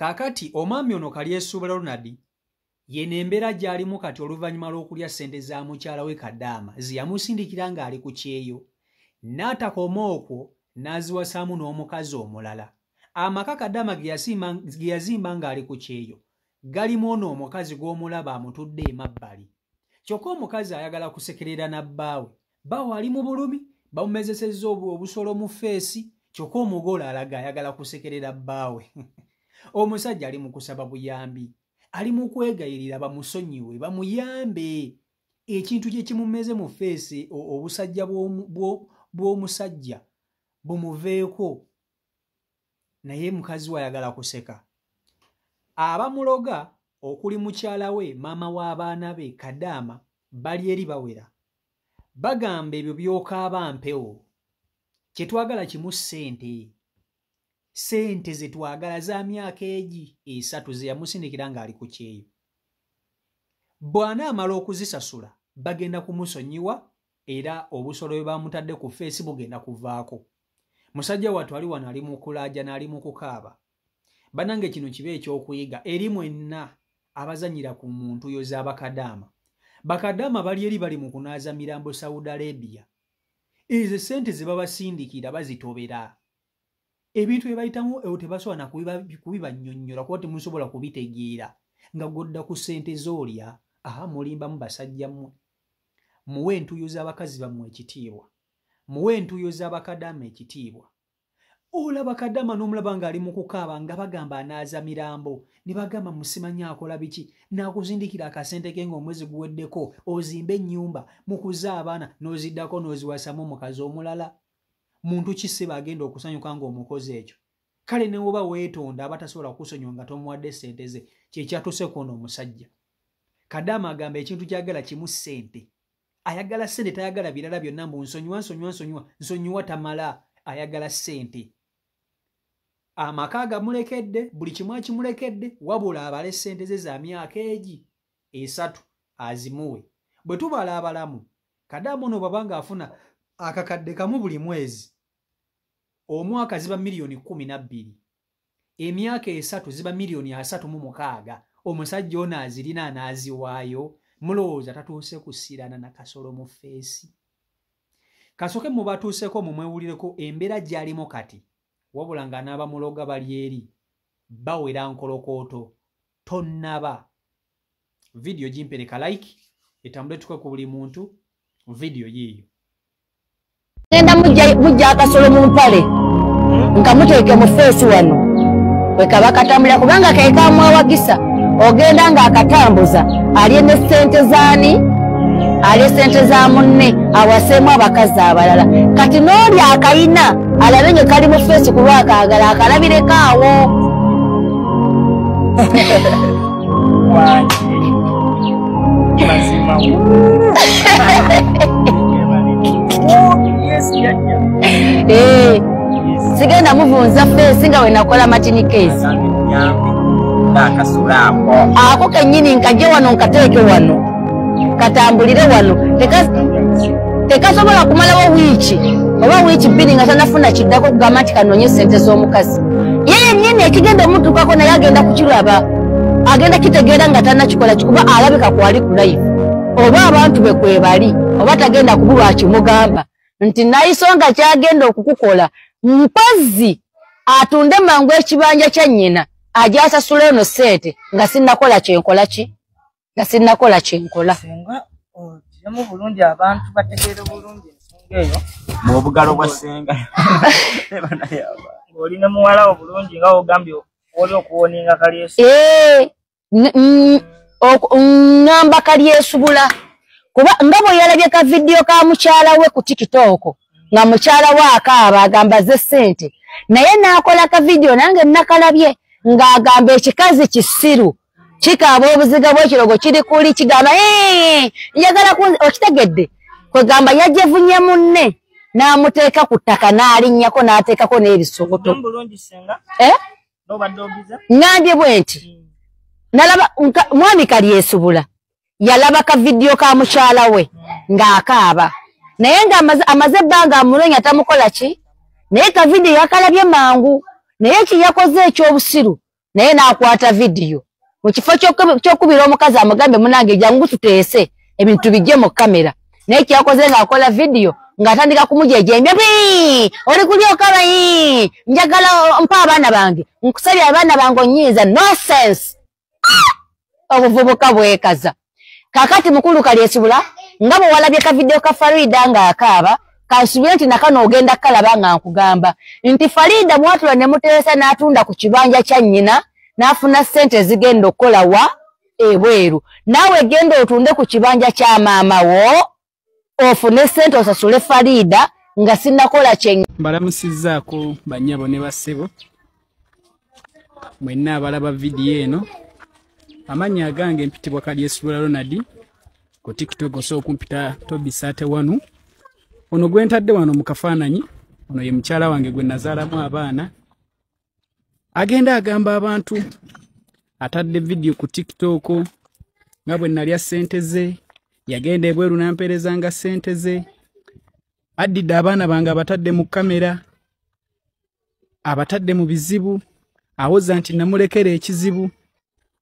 Kaakati omwami ono Kalyesubula Ronald yeno embeera gy'alimu kati oluvannyuma lw'okulya ssente za mukyala we Kadaama ze yamusindikira ng'ali ku kyeyo, n'atakoma okwo n'aziwasaamu n'omukazi omulala. Amaka Kadaama ge yazimba ng'ali ku kyeyo galimu ono omukazi gw'omulaba amutudde emabbali. Kyokka omukazi ayagala kusekerera na bbaawe. Bbaawe ali mu bulumi, bamumezesezza obusolo mu feesi, kyokka omugole alaga ayagala kusekerera bbaawe. Omusajja ali mu kusaba buyambi, ali mu kwegayirira bamusonyiwe, bamuyambe. Ekintu kye kimumeze mu feesi, obusajja bw'omusajja bumuveeko, naye mukazi we ayagala kuseka. Abamuloga okuli mukyala we, maama w'abaana be Kadaama, bali eri bawera. Bagamba ebyo by'okaaba mpewo, kye twagala kimu ssente. Ssente ze twagala za myaka egi 3 ze yamusindikira ng'ali ku kyeyo. Bw'anaamala okuzisasula bagenda kumusonyiwa era obusolo bwe bamutadde ku feesi bugenda kuvaako. Musajja wattu ali wano ali mu kulaajana, ali mu kukaaba. Bannange kino kibe ekyokuyiga eri mwenna abazannyira ku ntuuyo z'Abakadaama. Bakadaama bali eri bali mu kunaaza mirambo Saudi Arabia. Ezo ssente ze babasindikira bazitobera. Ebintu bye bayitamu ewo tebasobola na kubibannyonnyola kuba temusobola kubitegeera. Nga gw'odda ku ssente z'olya, aha mulimbamu basajja mmwe. Muwe entuuyo z'abakazi bammwe ekitiibwa. Muwe entuuyo z'Abakadaama ekitiibwa. Olaba Kadaama n'omulaba ng'ali mu kukaaba nga bagamba anaaza mirambo, ne bagamba musimanyi akola biki, n'akuzindikira akasente ke ng'omwezi guweddeko, ozimbe ennyumba, mukuze abaana, n'oziddako n'oziwasamu omukazi omulala. Muntu ki ssebo agenda okusanyuka ng'omukozi ekyo? Kale ne bw'oba weetonda aba tasobola kukusonyiwa nga tomuwadde ssente ze. Kye kyatuuse ku ono omusajja. Kadaama agamba ekintu ky'ayagala kimu ssente. Ayagala ssente, tayagala birala byonna, mbu nsonyiwa, nsonyiwa, nsonyiwa, nsonyiwa tamala, ayagala ssente. Amaka agamulekedde, buli kimu akimulekedde, wabula abale ssente ze za myaka egi 3 azimuwe. Bwe tubala abalamu, Kadaama ono bw'aba ng'afuna akakadde kamu buli mwezi, omwaka ziba miliyoni 12, emyaka 3 ziba miliyoni 36. Omusajja ono azirina anaaziwaayo, mulowooza tatuuse kusirana na kasolo mu feesi? Kasooke mubatuuseko mumwewulireko embeera gy'alimu kati, wabula nga n'abamuloga bali eri bawera nkolokooto. Tonnaba. Vidiyo gimpereka like etambule tuke ku buli muntu. Vidiyo yiiyo. Ngenda mujja akasolo mu mpale nkamuteeke mu feesi wano bwe kaba katambulira, kubanga ke kamwewagisa. Ogenda ng'akatambuza alye ne ssente zaani, alye ssente za munne, awaseemu abakazi abalala. Kati n'oli akayina alabe nga kali mu feesi ku lwakaagala akalabireko awo. Sigenda muvunza feesi nga we nakola Martin Case. Ako kennyini nkajje wano nkateeke wano katambulire wano. Tekasobola kumalawo wiiki oba wiiki 2 nga tanafuna kiddako kugamba nti kanoonye ssente z'omukazi. Ye yennyini ekigenda omutuukako naye agenda kukiraba, agenda kitegeera nga tannakikola kikuba alabika kwali ku live oba abantu be kwe bali, oba tagenda kubulwa akimugamba nti nayisonga kyagenda okukukola mpozzi atunde mangu ekibanja kya nnyina ajja asasula eno ssente nga sinnakola kyenkola ki, nga sinnakola kyenkola. Senga otiramu bulungi abantu bategeere bulungi ensonga eyo. Mu bugalo bwa senga. Ng'oli ne muwala wo bulungi nga wogambye oli okuwoninga Kalyesu. Ŋŋamba Kalyesubula kuba nga bwe yalabye ka vidiyo ka mukyala we ku TikTok nga mukyala we akaaba agamba ze ssente, naye n'akola ka vidiyo nange nakalabye ng'agamba ekikazi kisiru kikaaba obuziga bw'ekirogo kiri kuli kigamba njagala okitegedde. Kwegamba yajevunye munne n'amuteeka ku ttaka n'alinnyako n'ateekako n'ebisooto. Ŋŋambye bwe nti nalaba mwami Kalyesubula yalaba ka vidiyo ka mukyala we ng'akaaba, naye nga amaze ebbanga amunoonya tamukola ki, naye ka vidiyo yakalabye mangu. Naye kye yakoze ekyobusiru Naye n'akwata vidiyo mu kifo ky'okubira omukazi amugambe munange jangu tuteese ebintu bijje mu kamera, naye kyakoze ng'akola vidiyo ng'atandika kumujejembya, oli kulyoka bayi, njagala mpa abaana bange, nkusabye abaana bange onnyiiza. Nonsense! Obuvubuka bwekaza. Kakati mukulu Kalyesubula, nga bwe walabye ka vidiyo ka Farida ng'akaaba, kansubire nti nakano ogenda kalaba nga nkugamba nti Farida mwatula ne muteesa n'atunda ku kibanja kya nnyina n'afuna ssente ezigenda okukola wa ebweru. Naawe genda otunde ku kibanja kya maama wo ofune ssente osasule Farida nga sinnakola kye. Mbalamusizzaako bannyabo ne bassebo mwenna abalaba vidiyo eno. Amannya agange mpitibwa Kalyesubula Ronald, ku TikTok osobola okumpita Tobi Sate Wanu. Ono gwe ntadde wano mu kafaananyi, ono ye mukyala wange gwe nazaalamu abaana. Agenda agamba abantu, atadde vidiyo ku TikTok nga bwe nalya ssente ze, yagenda ebweru n'ampeerezanga ssente ze, addidde abaana bange abatadde mu kamera, abatadde mu bizibu, awoza nti namulekera ekizibu.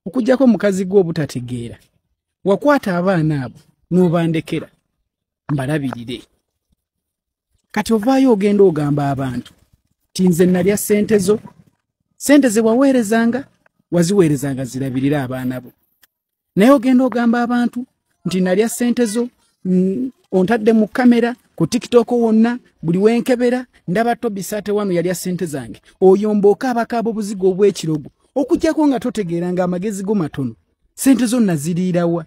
Okuggyako mukazi gwe obutategeera, wakwata abaana abo n'obandekera mbalabirire. Kati ovaayo ogenda ogamba abantu nti nze nalya ssente zo, ssente ze waweerezanga waziweerezanga zirabirire abaana bo, naye ogenda ogamba abantu nti nalya ssente zo, ontadde mu kamera ku TikTok wonna, buli wenkebera ndaba Tobi Sate Wanu yalya ssente zange. Oyomba okaabakaaba obuzigo obw'ekirogo, okuggyako nga totegeera nga amagezi go matono, ssente zo naziriirawa.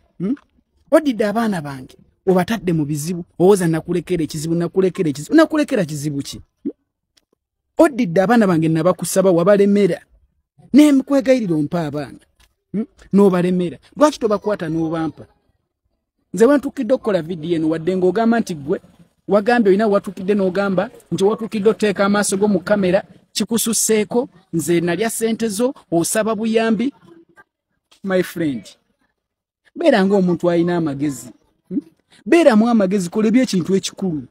Oddidde abaana bange obatadde mu bizibu, owoza nakulekera ekizibu, nakulekera ekizibu, nakulekera kizibu ki? Oddidde abaana bange nabakusaba wabalemera, nemkwegayirira ompa abaana n'obalemera, lwaki tobakwata n'obampa? Nze wantuukidde okukola vidiyo eno wadde ng'ogamba nti ggwe wagambye olina watuukidde n'ogamba nti watuukidde oteeka amaaso go mu kamera, kikususseeko, nze nalya ssente zo, osaba buyambi. My friend, beera ng'omuntu alina amagezi, beeramu amagezi, kola ekintu ekikulu.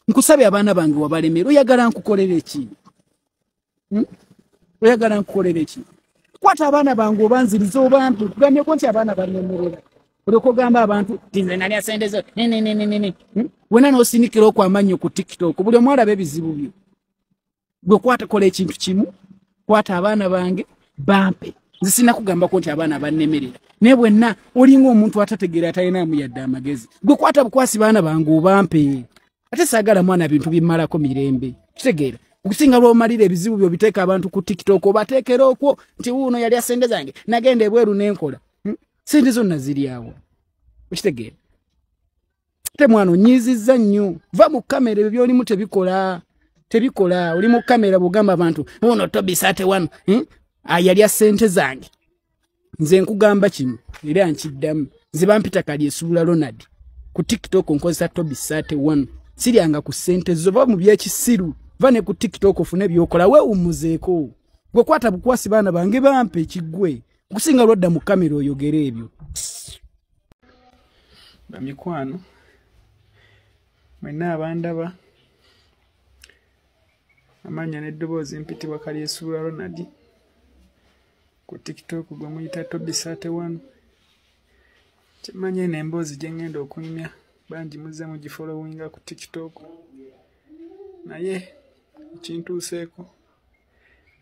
Nkusabye abaana bange wabalemera, oyagala nkukolera eki? Oyagala nkukolera eki? Kwata abaana bange obanzirize obampe, kugambyeko nti abaana bannemerera, olyoka ogamba abantu nti nze nalya ssente zo nenenenene, wena n'osinikira okwo amannyo ku TikTok, buli omu alaba ebizibu byo. Gwe kwata, kola ekintu kimu, kwata abaana bange bampe. Nze sinnakugambako nti abaana bannemerera, naye bwenna olinga omuntu atategeera atalinamu yadde amagezi. Gwe kwata bukwasi baana bange obampe. Ate saagala mwana bintu bimmalako mirembe, kitegeera? Okusinga lw'omalira ebizibu byo biteeka abantu ku TikTok obateekera okwo nti wuuno yalya ssente zange, nagenda ebweru n'enkola, ssente zonna ziri awo, okitegeera? Ate mwana onyiizizza nnyo, va mu kamera, ebyo by'olimu tebikola, tebikola. Oli mu kamera bw'ogamba abantu wuuno Tobi Sate Wanu yalya ssente zange. Nze nkugamba kino era nkiddamu, nze bampita Kalyesubula Ronald, ku TikTok nkozesa Tobi Sate Wanu, siryanga ku ssente zo, va mu byekisiru, va ne ku TikTok ofune by'okola, weewummuzeeko. Gwe kwata bukwasi baana bange bampe ekiggwe, okusinga lwodda mu kamera oyogere ebyo. Bamikwano mwenna abandaba, amannya n'eddoboozi mpitibwa Kalyesubula Ronald, ku TikTok gwe muyita Tobi Sate Wanu. Kyemmanyi eno emboozi gye ŋŋenda okunyumya bangi muzze mugifollowinga ku TikTok, naye ekintuuseeko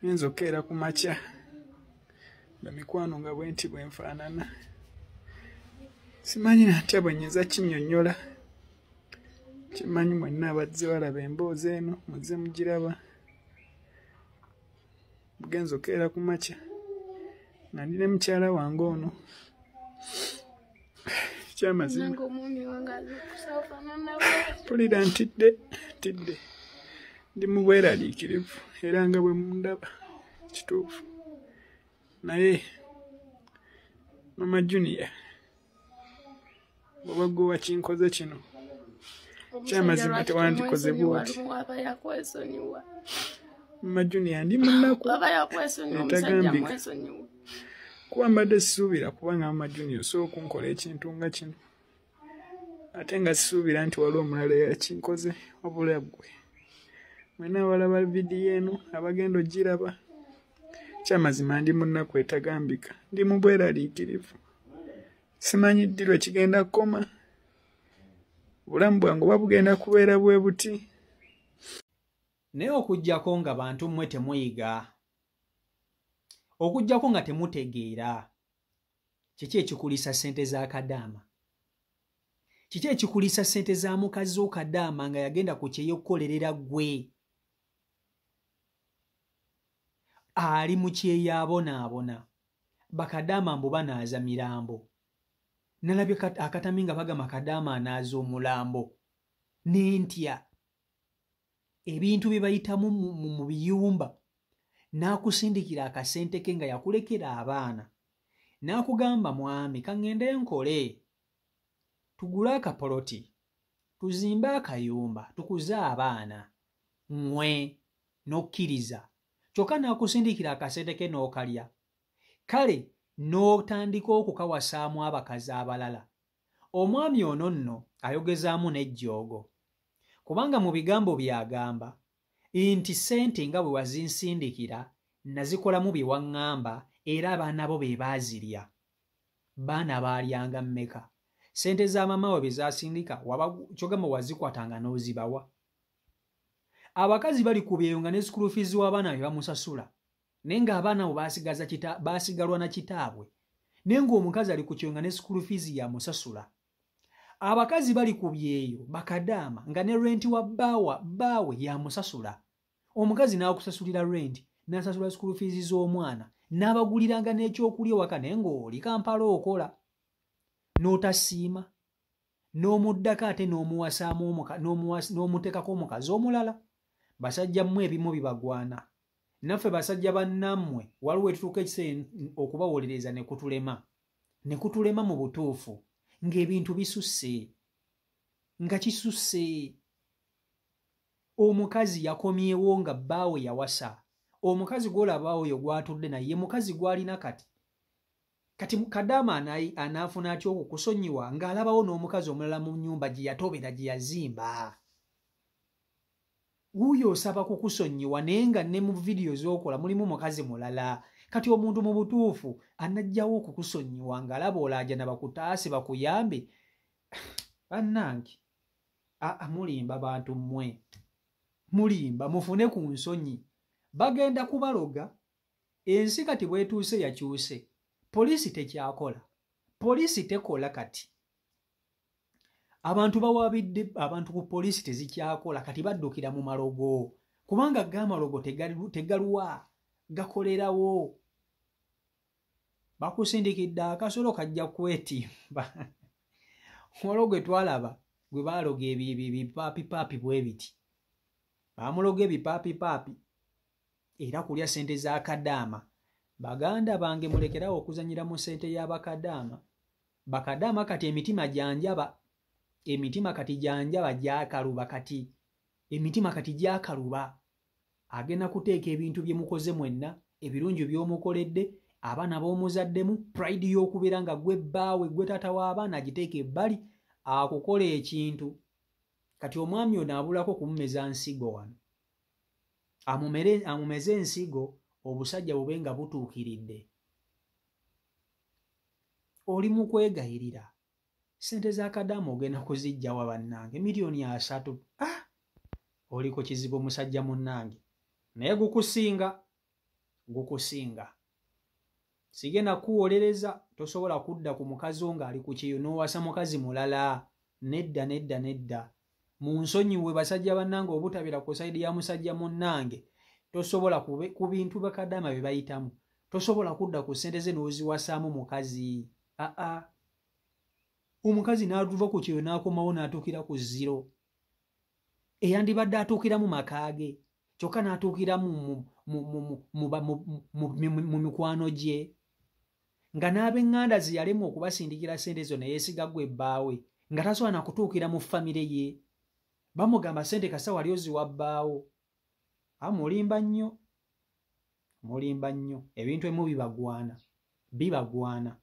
nnyinza okukeera ku makya bamikwano nga bwe nti bwe nfaanana, simanyi nantya bwe nnyinza kinnyonnyola. Kyemmanyi mwenna abazze balaba emboozi eno muzze mugiraba, bugenza okukeera ku makya nga ndi ne mukyala wange ono. Kyamazima mpulira ntidde, ntidde, ndi mu bweraliikirivu era nga bwe mundaba kituufu. Naye Mama Junior, bw'oba gwe wakinkoze kino, kyamazima tewandikoze bw'oti. Mama Junior, ndi munaku etagambika, kuba mbadde sisuubira kubanga Mama Junior osobola okunkola ekintu nga kino, ate nga sisuubira nti waliwo omulala yakinkoze wabula ggwe. Mwenna abalaba vidiyo eno abagenda ogiraba, Kyamazima ndi mu nnaku etagambika, ndi mu bweraliikirivu, simanyi ddi lwe kigenda kukoma, obulamu bwange oba bugenda kubeera bwe buti. Naye okuggyako nga bantu mmwe temuyiga, okuggyako nga temutegeera, kiki ekikulisa ssente za Kadaama? Kiki ekikulisa ssente za mukazi wo Kadaama nga yagenda ku kyeyo okukolerera ggwe? Ali mu kyeyo abonaabona. Bakadaama mbu banaaza mirambo. Nalabye akatami nga bagamba Kadaama anaaza omulambo. N'entya. Ebintu bye bayitamu mu biyumba. N'akusindikira akasente ke nga yakulekera abaana. N'akugamba mwami kaŋŋende nkole. Tugule akapoloti, tuzimbe akayumba, tukuze abaana. Mmwe n'okkiriza. Kyokka n'akusindikira akasente ke n'okalya. Kale n'otandika okukawasaamu abakazi abalala. Omwami ono nno ayogezaamu n'ejjoogo. Kubanga mu bigambo by'agamba nti ssente nga bwe wazinsindikira nazikolamu bye waŋŋamba era abaana bo be baazirya. Baana baalyanga mmeka? Ssente za maama we bye zaasindika kyogamba wazikwatanga n'ozibawa. Abakazi bali ku byeyo nga ne school fees w'abaana be bamusasula. Naye ng'abaana abo baasigalwa na kitaabwe. Naye ng'omukazi ali ku kyeyo nga ne school fees yamusasula. Abakazi bali ku byeyo bakadaama nga ne renti wa bbaawe yamusasula. Omukazi n'akusasulira renti, n'asasula school fees z'omwana, n'abaguliranga n'ekyokulya ewaka naye ng'oli Kampala okola. N'otasiima, n'omuddako ate n'omuwasaamu n'omuteekako omukazi omulala. Basajja mmwe ebimu bibagwana. Naffe basajja bannammwe waliwo etutuuka ekiseera okubawolereza ne kutulema. Ne kutulema mu butuufu ng'ebintu bisusse. Nga kisusse. Omukazi yakomyewo nga bbaawe yawasa. Omukazi gw'olaba oyo gw'atudde naye mukazi gw'alina kati. Kati Kadaama anaafuna atya okukusonyiwa ng'alabawo n'omukazi omulala mu nnyumba gye yatobera gye yazimba. Wuuyo osaba kukusonyiwa naye nga ne mu vidiyo z'okola mulimu mukazi mulala. Kati omuntu mu butuufu anajjawo okukusonyiwa ng'alaba olaajana bakutaase bakuyambe. Bannange, aa mulimba bantu mmwe. Mulimba mufune ku nsonyi. Bagenda kubaloga. Ensi kati bwetuuse yakyuse. Poliisi tekyakola. Poliisi tekola kati. Abantu bawabidde abantu ku poliisi tezikyakola kati baddukira mu malogo. Kubanga g'amalogo tegaluwa gakolerawo. Bakusindikidde akasolo kajja kwetimba. Waliwo gwe twalaba gwe baaloga ebipaapi bwe biti. Baamuloga ebipaapi era kulya ssente za Kadaama. Baganda bange mulekerawo okuzannyira mu ssente y'abakadaama. Bakadaama kati emitima gyanjaba. Emitima kati gyanjaba gyakaluba kati. Emitima kati gyakaluba. Agenda kuteeka ebintu bye mukoze mwenna, ebirungi by'omukoledde, abaana b'omuzaddemu, pride y'okubeera nga gwe bbaawe, gwe taata w'abaana agiteeka ebbali, akukola ekintu. Kati omwami ono abulako kumumeza nsigo wano. Amumeze ensigo obusajja bube nga butuukiridde. Oli mu kwegayirira. Ssente za Kadaama ogenda kuziggya wa bannange? 30 million. Ah! Oli ku kizibu musajja munnange. Naye gukusinga. Gukusinga. Sigenda kuwolereza, tosobola kudda ku mukazi wo ng'ali ku kyeyo n'owasa mukazi mulala. Nedda, nedda, nedda. Mu nsonyiwe basajja bannange obutabira ku sayidi ya musajja munnange. Tosobola ku bintu bakadaama bye bayitamu. Tosobola kudda ku ssente ze n'oziwasaamu mukazi. Aa. Omukazi n'atuva ku kyeyo n'akomawo n'atuukira ku zero. Eyandibadde atuukira mu maka ge. Kyokka n'atuukira mu mikwano gye. Nga n'ab'eŋŋanda ze yalemwa okubasindikira ssente ezo ne yeesiga ggwe bbaawe. Nga tasobola na kutuukira mu famire ye. Bamugamba ssente kasa wali oziwa bbaawo. Mulimba nnyo. Mulimba nnyo. Ebintu ebimu bibagwana. Bibagwana.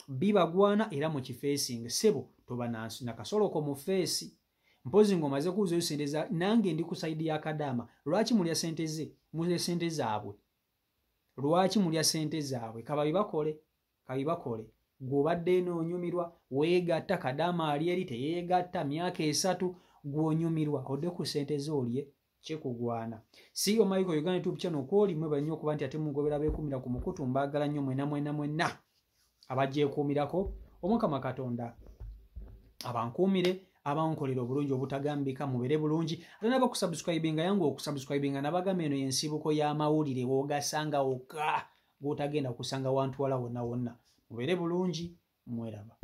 Bibagwana era mu kifeesinga. Ssebo toba nakasoloko mu feesi. Mpozi ng'omaze kuwuzayo sente za nange ndi ku side ya Kadaama. Lwaki mulya sente ze? Mulya sente zaabwe. Lwaki mulya sente zaabwe? Kababibakole, kabibakole. Gw'obadde eno onyumirwa, weegatta, Kadaama ali eri teyeegatta, myaka 3 gw'onyumirwa, odde ku sente z'olye, kikugwana. CEO Michael Uganda YouTube channel kwoli mwebale nnyo okuba nti ate mugobera beekumira ku mukutu, mbaagala nnyo mwena mwena mwenna abajjeekuumirako. Omukama Katonda abankuumire, abankolera obulungi obutagambika, mubeere bulungi. Ate naba kusubscribinga yangu okusubscribinga, nabagamba eno y'ensibuko y'amawulire w'ogasanga wokka gw'otagenda kusanga wantu wala wonna wonna. Mubeere bulungi, mweraba.